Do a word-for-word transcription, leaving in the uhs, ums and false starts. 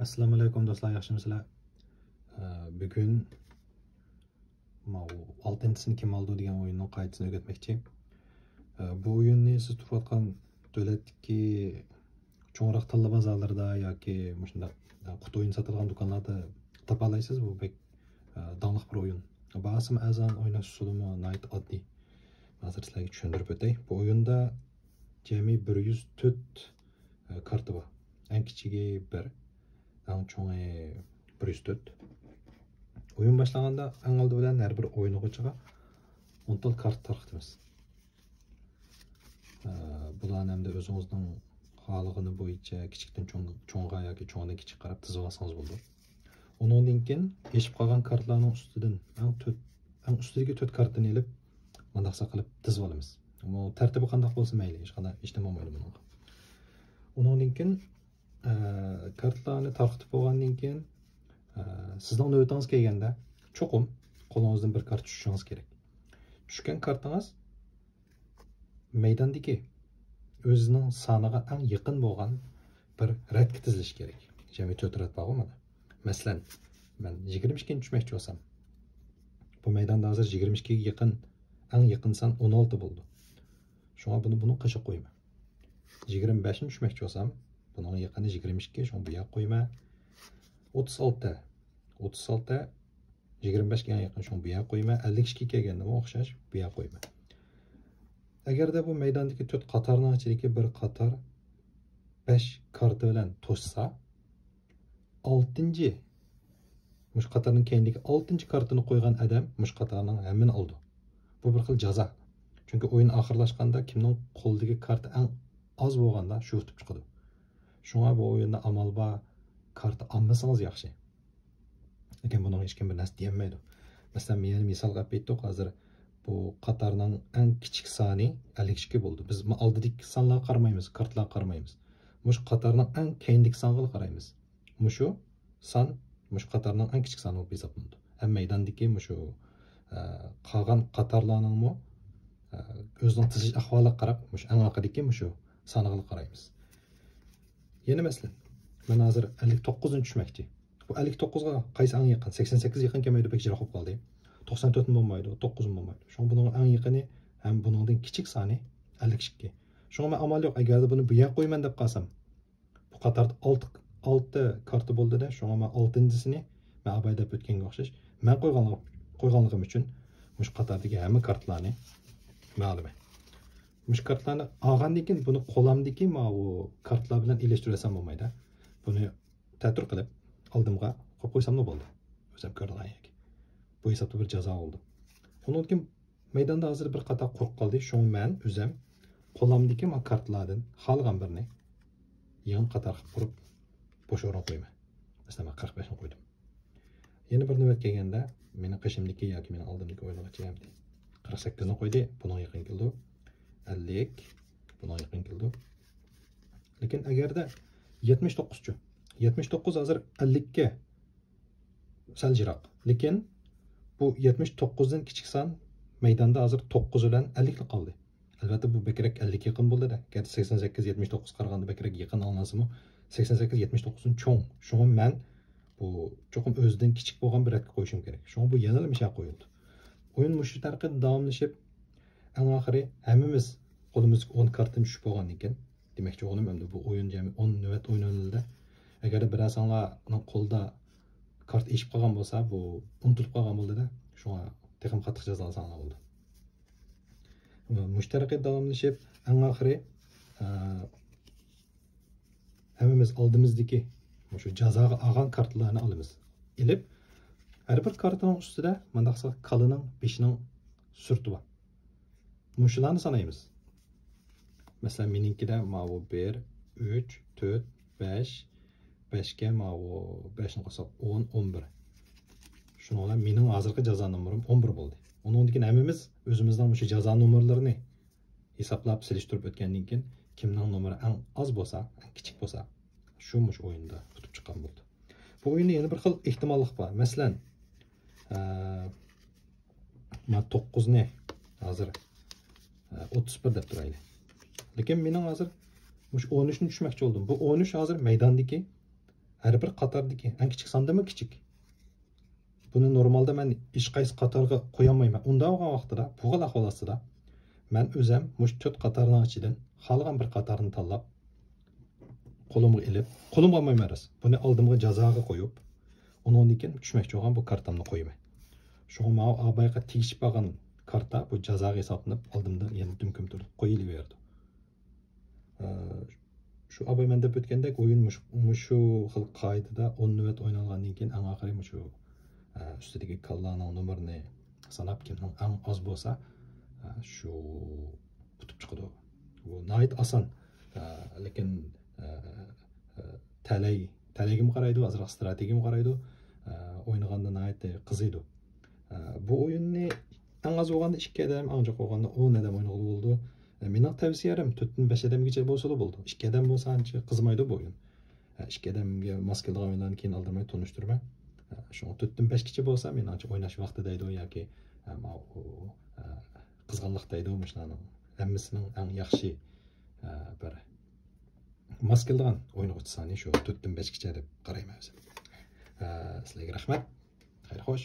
ئەسسالامۇ ئەلەيكۇم دوستلار، ياخشىمۇسىلەر؟ ئە، بۈگۈن ماۋۇ ئالتىنچىسىنى كىم ئالىدۇ دېگەن ئويۇننىڭ قائىدىسىنى ئۆگەتمەكچى. ئە، بۇ ئويۇننى سىز تۇرۇۋاتقان دۆلەتتىكى چوڭراق تاللا بازارلىرىدا ياكى مۇشۇنداق، ئە، قۇتۇ ئويۇن ساتىدىغان دۇكانلاردا تاپالايسىز. بۇ بەك، ئە، داڭلىق بىر ئويۇن. باھاسىمۇ ئەرزان، ئويناش ئۇسۇلىمۇ ناھايىتى ئاددىي. ھازىر سىلەرگە چۈشەندۈرۈپ ئۆتەي. بۇ ئويۇندا جەمئىي بىر يۈز تۆت، ئە، كارتا بار. ئەڭ كىچىكى بىر، ئەڭ چوڭى بىر يۈز تۆت. ئويۇن باشلانغاندا ئەڭ ئالدى بىلەن ھەر بىر ئوينىغۇچىغا ئون تال كارتا تارقىتىمىز. ئە، بۇلارنى ئەمدى ئۆزىڭىزنىڭ خالىغىنى بويىچە كىچىكتىن چوڭ، چوڭغا ياكى چوڭدىن كىچىككە قاراپ تىزىۋالسىڭىز بولىدۇ. ئۇنىڭدىن كېيىن ئېشىپ قالغان كارتىلارنىڭ ئۈستىدىن ئەڭ تۆت، ئەڭ ئۈستىدىكى تۆت كارتىنى ئېلىپ، مۇنداقسا قىلىپ تىزىۋالىمىز. بۇ تەرتىپى قانداق بولسا مەيلى، ھېچقانداق ھېچنېمە بولمايدۇ بۇنىڭغا. ئۇنىڭدىن كېيىن، ئە، كارتىلارنى تارقىتىپ بولغاندىن كېيىن، ئە، سىزنىڭ نۆۋىتىڭىز كەلگەندە چوقۇم قولىڭىزدىن بىر كارتا چۈشۈرۈشىڭىز كېرەك. چۈشكەن كارتىڭىز مەيداندىكى ئۆزىنىڭ سانىغا ئەڭ يېقىن بولغان بىر رەتكە تىزىلىشى كېرەك. جەمئىي تۆت رەت بارغۇ مانا. مەسىلەن، مەن يىگىرمە ئىككىنى چۈشمەكچى بولسام، بۇ مەيداندا ھازىر يىگىرمە ئىككىگە يېقىن، ئەڭ يېقىن سان ئون ئالتە بولىدۇ. شۇڭا بۇنى بۇنىڭ قېشىغا قويىمەن. يىگىرمە بەشنى چۈشمەكچى بولسام، بۇنىڭ يېقىنى يىگىرمە ئىككى، شۇڭا بۇ يەرگە قويىمەن. ئوتتۇز ئالتە، ئوتتۇز ئالتە، يىگىرمە بەشكە ئەڭ يېقىن، شۇڭا بۇ يەرگە قويىمەن. ئەللىك ئىككى كەلگەندىمۇ ئوخشاش بۇ يەرگە قويىمەن. ئەگەردە بۇ مەيداندىكى تۆت قاتارنىڭ ئىچىدىكى بىر قاتار بەش كارتا بىلەن توشسا، ئالتىنچى، مۇشۇ قاتارنىڭ كەينىدىكى ئالتىنچى كارتىنى قويغان ئادەم مۇشۇ قاتارنىڭ ھەممىنى ئالىدۇ. بۇ بىر خىل جازا. چۈنكى ئويۇن ئاخىرلاشقاندا كىمنىڭ قولىدىكى كارتا ئەڭ ئاز بولغاندا شۇ ئۇتۇپ چىقىدۇ. شۇڭا بۇ ئويۇندا ئامال بار كارتا ئالمىسىڭىز ياخشى. لېكىن بۇنىڭغا ھېچكىم بىر نەرسە دېيەلمەيدۇ. مەسىلەن، يەنە مىسالغا ئېلىپ ئېيتتۇق، ھازىر بۇ قاتارنىڭ ئەڭ كىچىك سانى ئەللىك ئىككى بولدى. بىز ما-، ئالدىدىكى سانلارغا قارىمايمىز، كارتىلارغا قارىمايمىز. مۇشۇ قاتارنىڭ ئەڭ كەينىدىكى سانغىلا قارايمىز. مۇشۇ سان، مۇشۇ قاتارنىڭ ئەڭ كىچىك سانى بولۇپ ھېسابلىنىدۇ. ھەم مەيداندىكى مۇشۇ، ئە، قالغان قاتارلارنىڭمۇ، ئە، ئۆزىنىڭ تىزىلىش ئەھۋالىغا قاراپ، مۇشۇ ئەڭ ئارقىدىكى مۇشۇ سانىغىلا قارايمىز. يەنە مەسىلەن، مەن ھازىر ئەللىك توققۇزنى چۈشمەكچى. بۇ ئەللىك توققۇزغا قايسى ئەڭ يېقىن؟ سەكسەن سەككىز يېقىن كەلمەيدۇ، بەك يىراق بولۇپ قالدى. توقسان تۆتمۇ بولمايدۇ، توققۇزمۇ بولمايدۇ. شۇڭا بۇنىڭغا ئەڭ يېقىنى ھەم بۇنىڭدىن كىچىك سانى ئەللىك ئىككى. شۇڭا مەن ئامال يوق، ئەگەردە بۇنى بۇ يەرگە قويىمەن دەپ قالسام، بۇ قاتاردا ئالتە، ئالتە كارتا بولدى-دە، شۇڭا مەن ئالتىنچىسىنى مەن ئاباي دەپ ئۆتكەنگە ئوخشاش، مەن قويغانلىق-، قويغانلىقىم ئۈچۈن مۇشۇ قاتاردىكى ھەممە كارتىلارنى مەن ئالىمەن. مۇشۇ كارتىلارنى ئالغاندىن كېيىن بۇنى قولامدىكى ماۋۇ كارتىلار بىلەن ئېلىشتۇرۇۋەتسەم بولمايدۇ. بۇنى تەتۈر قىلىپ ئالدىمغا قويۇپ قويساملا بولدى. ئۆزۈم كۆرىدىغان يەرگە. بۇ ھېسابتا بىر جازا بولدى. ئۇنىڭدىن كېيىن مەيداندا ھازىر بىر قاتار قۇرۇق قالدى. شۇڭا مەن ئۆزۈم قولامدىكى ما كارتىلاردىن خالىغان بىرنى يېڭى قاتار قىلىپ قۇرۇپ بوش ئورۇن قويىمەن. مەسىلەن، مەن قىرىق بەشنى قويدۇم. يەنە بىر نۆۋەت كەلگەندە مېنىڭ قېشىمدىكى ياكى مېنىڭ ئالدىمدىكى ئوينىغۇچى ئەمدى قىرىق سەككىزنى قويدى، بۇنىڭغا يېقىن كېلىدۇ. ئەللىك، بۇنىڭغا يېقىن كېلىدۇ. لېكىن ئەگەردە يەتمىش توققۇزچۇ؟ يەتمىش توققۇز ھازىر ئەللىككە سەل يىراق. لېكىن بۇ يەتمىش توققۇزدىن كىچىك سان مەيداندا ھازىر توققۇز بىلەن ئەللىكلا قالدى. ئەلۋەتتە، بۇ بەكرەك ئەللىككە يېقىن بولدى-دە. گەرچە سەكسەن سەككىز يەتمىش توققۇزغا قارىغاندا بەكرەك يېقىن ئاڭلانسىمۇ، سەكسەن سەككىز يەتمىش توققۇزدىن چوڭ. شۇڭا مەن بۇ چوقۇم ئۆزىدىن كىچىك بولغان بىر رەتكە قويۇشۇم كېرەك. شۇڭا بۇ يەنىلا مۇشۇ يەرگە قويۇلدى. ئويۇن مۇشۇ تەرىقىدە داۋاملىشىپ، ئەڭ ئاخىرى ھەممىمىز قولىمىزدىكى ئون كارتىدىن چۈشۈپ بولغاندىن كېيىن، دېمەكچى بولغىنىم، ئەمدى بۇ ئويۇن جەمئىي ئون نۆۋەت ئوينىلىدۇ. ئەگەردە بىرەرسىڭلارنىڭ قولىدا كارتا ئېشىپ قالغان بولسا، بۇ ئۇنتۇلۇپ قالغان بولىدۇ-دە. شۇڭا تېخىمۇ قاتتىق جازالىساڭلار بولىدۇ. مۇشۇ تەرىقىدە داۋاملىشىپ، ئەڭ ئاخىرى، ئە، ھەممىمىز ئالدىمىزدىكى مۇشۇ جازاغا ئالغان كارتىلارنى ئالىمىز. ئېلىپ، ھەر بىر كارتىنىڭ ئۈستىدە مۇنداق كالىنىڭ بېشىنىڭ سۈرىتى بار. مۇشۇلارنى سانايمىز. مەسىلەن، مېنىڭكىدە ماۋۇ بىر، ئۈچ، تۆت، بەش، بەشكە ماۋۇ بەشنى قوشساق، ئون، ئون بىر. شۇنىڭ بىلەن مېنىڭ ھازىرقى جازا نومۇرۇم ئون بىر بولدى. ئۇنىڭدىن كېيىن ھەممىمىز ئۆزىمىزنىڭ مۇشۇ جازا نومۇرلىرىنى ھېسابلاپ، سېلىشتۇرۇپ ئۆتكەندىن كېيىن، كىمنىڭ نومۇرى ئەڭ ئاز بولسا، ئەڭ كىچىك بولسا، شۇ مۇشۇ ئويۇندا ئۇتۇپ چىققان بولىدۇ. بۇ ئويۇندا يەنە بىر خىل ئېھتىماللىق بار. مەسىلەن، ئە، مانا توققۇزنى ھازىر، ئە، ئوتتۇز بىر دەپ تۇرايلى. لېكىن مېنىڭ ھازىر مۇشۇ ئون ئۈچنى چۈشمەكچى بولدۇم. بۇ ئون ئۈچ ھازىر مەيداندىكى ھەر بىر قاتاردىكى ئەڭ كىچىك ساندىنمۇ كىچىك. بۇنى نورمالدا مەن ھېچقايسى قاتارغا قويالمايمەن. ئۇنداق بولغان ۋاقتىدا، بۇ خىل ئەھۋال ئاستىدا مەن ئۆزەم مۇشۇ تۆت قاتارنىڭ ئىچىدىن خالىغان بىر قاتارنى تاللاپ، قولۇمغا ئېلىپ، قولۇمغا ئالمايمەن راست. بۇنى ئالدىمغا جازاغا قويۇپ، ئۇنىڭدىن كېيىن چۈشمەكچى بولغان بۇ كارتامنى قويىمەن. شۇڭا ماۋۇ ئابايغا تېگىشىپ قالغان كارتا بۇ جازاغا ھېسابلىنىپ، ئالدىمدا يەنە دۈم كۆمتۈرۈلۈپ قويۇلۇۋېرىدۇ. ئە، شۇ ئاباي مەن دەپ ئۆتكەندەك، ئويۇن مۇش-، مۇشۇ خىل قائىدىدە ئون نۆۋەت ئوينالغاندىن كېيىن، ئەڭ ئاخىرى مۇشۇ، ئە، ئۈستىدىكى كاللانىڭ نومۇرىنى ساناپ، كىمنىڭ ئەڭ ئاز بولسا، ئە، شۇ ئۇتۇپ چىقىدۇ. بۇ ناھايىتى ئاسان. ئە، لېكىن، ئە، ئە، تەلەي، تەلەيگىمۇ قارايدۇ، ئازراق ئىستراتېگىيەگىمۇ قارايدۇ. ئە، ئوينىغاندا ناھايىتى قىزىيدۇ. ئە، بۇ ئويۇننى ئەڭ ئاز بولغاندا ئىككى ئادەم، ئەڭ جىق بولغاندا ئون ئادەم ئوينىغىلى بولىدۇ. ئە، مېنىڭ تەۋسىيەم تۆتتىن بەش ئادەمگىچە بولسىلا بولىدۇ. ئىككى ئادەم بولسا ئانچە قىزىمايدۇ بۇ ئويۇن. ئە، ئىككى ئادەمگە ماس كېلىدىغان ئويۇنلارنى كېيىن ئالدىرىماي تونۇشتۇرىمەن. ئە، شۇڭا تۆتتىن بەشكىچە بولسا، مېنىڭچە ئويناش ۋاقتى دەيدۇ ياكى، ئە، ماۋۇ، ئە، قىزغىنلىق دەيدۇ، مۇشۇلارنىڭ ھەممىسىنىڭ ئەڭ ياخشى، ئە، بىر ماس كېلىدىغان ئوينىغۇچى سانى شۇ تۆتتىن بەشكىچە دەپ قارايمەن ئۆزۈم. ئە، سىلەرگە رەھمەت. خەير خوش.